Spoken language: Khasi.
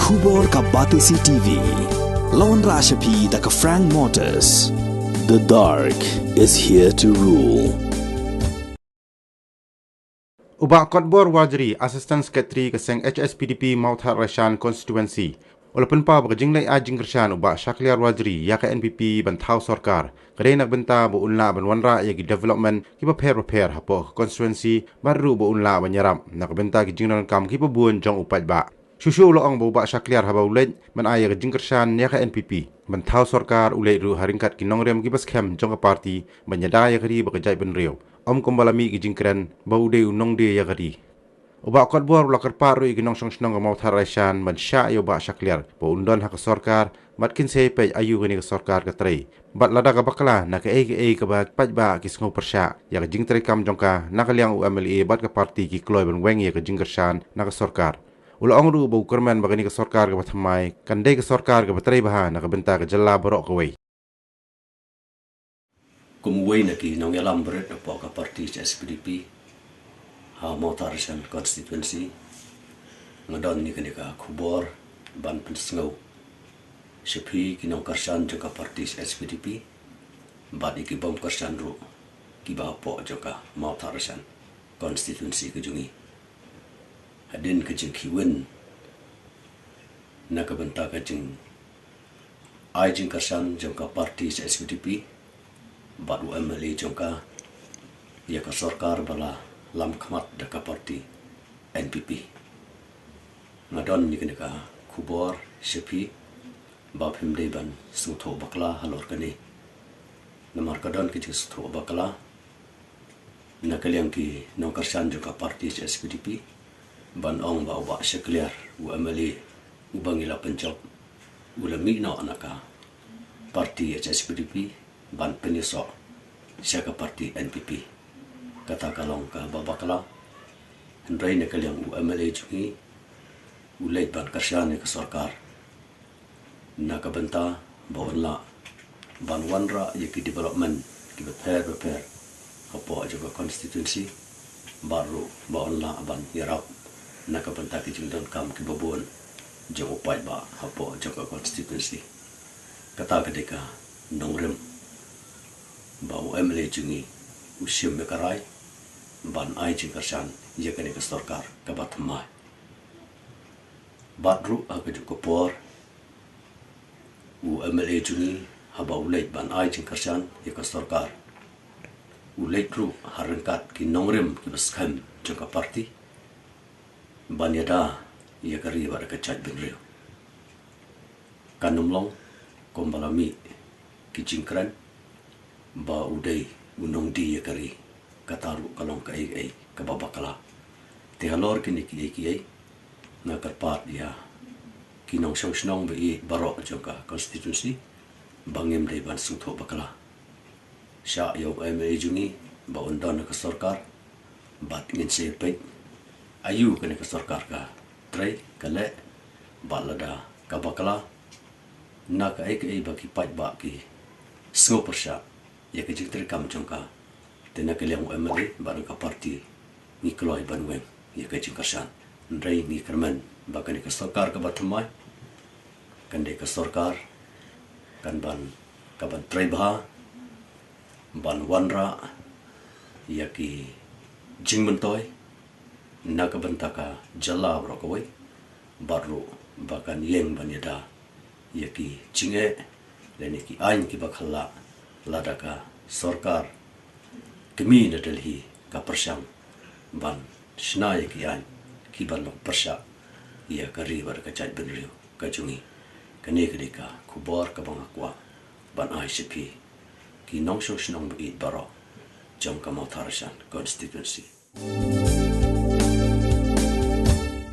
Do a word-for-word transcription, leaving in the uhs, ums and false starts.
Khubor ka Batesi T V. Lawan Rashapi da ka Frank Motors. The dark is here to rule. U Bah Kotbor Warjri, Assistant Secretary ka seng H S P D P Mawthadraishan Constituency, u la pynpaw ba ka jingleit ai jingkyrshan u Bah Shakliar Warjri ïa ka N P P ban thaw sorkar ka dei na ka bynta ba un lah ban wanrah ïa ki development kiba pher bapher hapoh ka constituency, bad ruh ba un lah ban ïarap na ka bynta ki jingdonkam kiba bun jong u paidbah. Shuh shuh u la ong ba u Bah Shakliar haba u leit ban ai ïa ka jingkyrshan ïa ka N P P ban thaw sorkar, u leit ruh ha ryngkat ki nongrim kiba skhem jong ka party ban ïada ïa ka ri bad ka jaitbynriew, ym kumba la mih ki jingkren ba u dei u nongdie ïa ka ri. U Bah Kotbor u la kyrpad ruh ïa ki nongshong shnong ka Mawthadraishan ban shah ïa u Bah Shakliar ba un don ha ka sorkar, bad kin sa peit aïu kane ka sorkar ka trei, bad lada ka bakla na kaei kaei kaba ki paidbah ki sngew pyrshah ïa ka jingtreikam jong ka, na ka liang u M L A bad ka party ki kloi ban weng ïa ka jingkyrshan na ka sorkar. U la ong ruh ba u kyrmen ba kane ka sorkar kaba thymmai kan dei ka sorkar kaba trei bha na ka bynta ka jylla baroh kawei. Kum uwei na ki nongïalam bret hapoh ka party H S P D P ha Mawthadraishan Constituency, nga don ïa kane ka khubor ban pynsngew sha phi ki nongkyrshan jong ka party H S P D P bad ïa ki bym kyrshan ruh kiba hapoh jong ka Mawthadraishan Constituency ka jong ngi. Hadien ka jingkhih win na ka bynta ka jingai jingkyrshan jong ka party H S P D P bad u M L A jong ka ïa ka sorkar ba la lam khmat da ka party N P P, nga don ïa kane ka khubor sha phi ba phim dei ban sngewthuh bakla halor kane. Namar ka don ka jingsngewthuh bakla na ka liang ki nongkyrshan jong ka party H S P D P ban ong ba u Bah Shakliar, u M L A uba ngi la pynjop, u la mih noh na ka party H S P D P ban pynïasoh sha ka party N P P. Kata ka long kaba bakla. Hynrei na ka liang u M L A jong ngi u leit ban kyrshan ïa ka sorkar na ka bynta ba un lah ban wanrah ïa ki development kiba pher bapher hapoh jong ka constituency, bad ruh ba un lah ban ïarap na ka bynta ki jingdonkam kiba bun jong u paidbah hapoh jong ka constituency. Kata ka dei ka nongrim ba u M L A jong ngi u shim ïa ka rai ban ai jingkyrshan ïa kane ka sorkar kaba thymmai. Bad ruh ha kajuh ka por u M L A jong ngi haba u leit ban ai jingkyrshan ïa ka sorkar, u leit ruh ha ryngkat ki nongrim kiba skhem jong ka party ban ïada ïa ka ri bad ka jaitbynriew. Kan ym long kumba la mih ki jingkren ba u dei u nongdie ïa ka ri, kata ruh ka long kaei kaei kaba bakla. Te halor kine kiei kiei nga kyrpad ïa ki nongshong shnong ba ïeit baroh jong ka constituency ba ngim dei ban sngewthuh bakla. Shah ïa u M L A jong ngi ba un don ha ka sorkar bad ngin sa peit aïu kane ka sorkar ka trei ka leh, bad lada ka bakla na kaei kaei ba ki paidbah ki sngew pyrshah ïa ka jingtreikam jong ka, te na ka liang u M L A bad na ka party ngi kloi ban weng ïa ka jingkyrshan. Hynrei ngi kyrmen ba kane ka sorkar kaba thymmai kan dei ka sorkar kan ban, ka ban trei bha ban wanrah ïa ki jingmyntoi na ka bynta ka jylla baroh kawei, bad ruh ba kan ïeng ban ïada ïa ki jingeh lane ki aiñ kiba khlad lada ka sorkar kmie na Delhi ka pyrshang ban shna ïa ki aiñ kiban long pyrshah ïa ka ri bad ka jaitbynriew ka jong ngi. Kane ka dei ka khubor kaba nga kwah ban ai sha phi ki nongshong shnong ba ïeit baroh jong ka Mawthadraishan constituency.